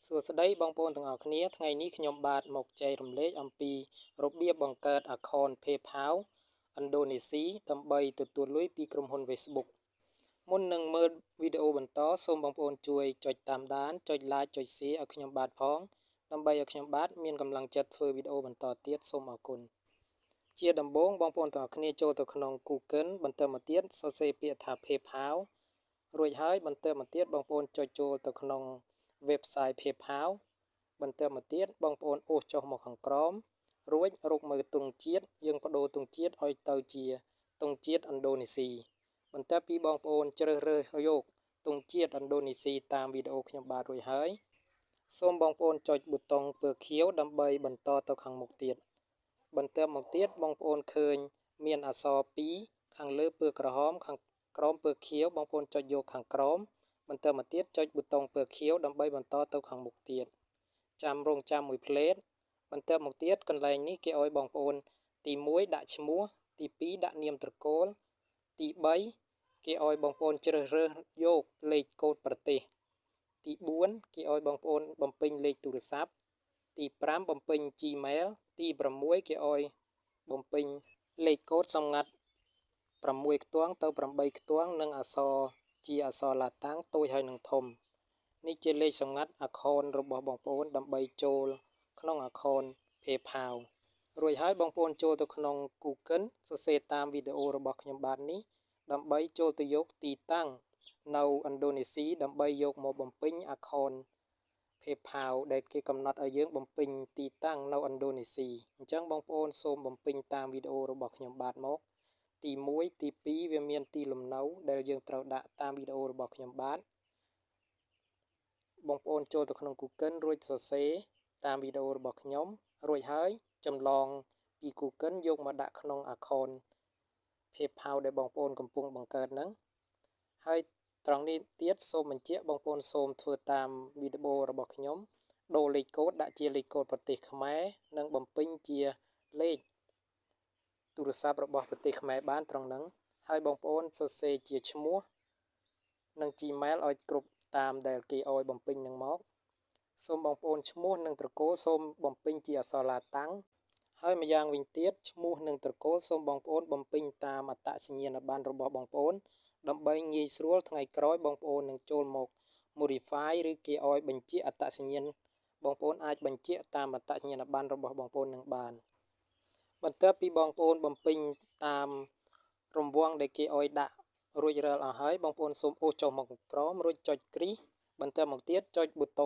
សួស្តីបងប្អូនទាំងអស់គ្នាថ្ងៃនេះខ្ញុំបាទមកចែករំលែកអំពីរបៀបបង្កើត Account PayPal ឥណ្ឌូនេស៊ីដើម្បីទទួលលុយពីក្រុមហ៊ុន Facebook មុននឹងមើលវីដេអូបន្តសូមបងប្អូនជួយចុចតាមដានចុច Like ចុច Share ឲ្យខ្ញុំបាទផងដើម្បីឲ្យខ្ញុំបាទមានកម្លាំងចិត្តធ្វើវីដេអូបន្តទៀតសូមអរគុណជាដំបូងបងប្អូនទាំងអស់គ្នាចូលទៅក្នុង Google បន្តមកទៀតសរសេរពាក្យថា PayPal រួចហើយបន្តមកទៀតបងប្អូនចុចចូលទៅក្នុង website PayPal បន្តមកទៀតបងប្អូនអូសចុះមកខាងក្រោមរួចរកមើលទង់ជាតិយើងបដូរទង់ជាតិឲ្យទៅជាទង់ជាតិឥណ្ឌូនេស៊ីបន្ទាប់ពីបងប្អូនជ្រើសរើសយកទង់ជាតិឥណ្ឌូនេស៊ីតាមវីដេអូខ្ញុំបាទរួចហើយសូមបងប្អូនចុចប៊ូតុងពណ៌ខៀវដើម្បីបន្តទៅខាងមុខទៀតបន្ទាប់មកទៀតបងប្អូនឃើញមានអក្សរ2ខាងលើពណ៌ក្រហមខាងក្រោមពណ៌ខៀវបងប្អូនចុចយកខាងក្រោមបន្តមកទៀតចុចប៊ូតុងពណ៌ខៀវដើម្បីបន្តទៅខាងមុខទៀតចាំរងចាំមួយភ្លែតបន្ទាប់មកទៀតកន្លែងនេះគេឲ្យបងប្អូនទី1ដាក់ឈ្មោះទី2ដាក់នាមត្រកូលទី3គេឲ្យបងប្អូនជ្រើសរើសយកលេខកូដប្រទេសទី4គេឲ្យបងប្អូនបំពេញលេខទូរស័ព្ទទី5បំពេញ Gmail ទី6គេឲ្យបំពេញលេខកូដសម្ងាត់6ខ្ទង់ទៅ8ខ្ទង់និងអក្សរជាអក្សរឡាតាំងតូចហើយនឹងធំនេះជាលេខសម្ងាត់ account របស់បងប្អូនដើម្បីចូលក្នុង account PayPal រួចហើយបងប្អូនចូលទៅក្នុង Google សរសេរតាមវីដេអូរបស់ខ្ញុំបាទនេះដើម្បីចូលទៅយកទីតាំងនៅឥណ្ឌូនេស៊ីដើម្បីយកមកបំពេញ account PayPal ដែលគេកំណត់ឲ្យយើងបំពេញទីតាំងនៅឥណ្ឌូនេស៊ីអញ្ចឹងបងប្អូនសូមបំពេញតាមវីដេអូរបស់ខ្ញុំបាទមកទី1ទី2វាមានទីលំនៅដែលយើងត្រូវដាក់តាមវីដេអូរបស់ខ្ញុំបាទបងប្អូនចូលទៅក្នុង Google រួចសរសេរតាមវីដេអូរបស់ខ្ញុំរួចហើយចម្លងពី Google យកមកដាក់ក្នុង account PayPal ដែលបងប្អូនកំពុងបង្កើតហ្នឹងហើយត្រង់នេះទៀតសូមបញ្ជាក់បងប្អូនសូមធ្វើតាមវីដេអូរបស់ខ្ញុំដូរលេខកូដដាក់ជាលេខកូដប្រទេសខ្មែរនិងបំពេញជាលេខទូរស័ព្ទរបស់ប្រទេសខ្មែរបានត្រង់ហ្នឹងហើយបងប្អូនសរសេរជាឈ្មោះនិង Gmail ឲ្យគ្រប់តាមដែលគេឲ្យបំពេញនឹងមកសូមបងប្អូនឈ្មោះនិងត្រកូលសូមបំពេញជាអក្សរឡាតាំងហើយម្យ៉ាងវិញទៀតឈ្មោះនិងត្រកូលសូមបងប្អូនបំពេញតាមអត្តសញ្ញាណប័ណ្ណរបស់បងប្អូនដើម្បីងាយស្រួលថ្ងៃក្រោយបងប្អូននឹងចូលមក modify ឬគេឲ្យបញ្ជាក់អត្តសញ្ញាណបងប្អូនអាចបញ្ជាក់តាមអត្តសញ្ញាណប័ណ្ណរបស់បងប្អូននឹងបានបន្ទាប់ពីបងប្អូនបំពេញតាមរង្វង់ដែលគេឲ្យដាក់រួចរាល់អស់ហើយបងប្អូនសូមអូសចុះមកក្រោមរួចចុចគ្រីសបន្ទាប់មកទៀតចុចប៊ូតុង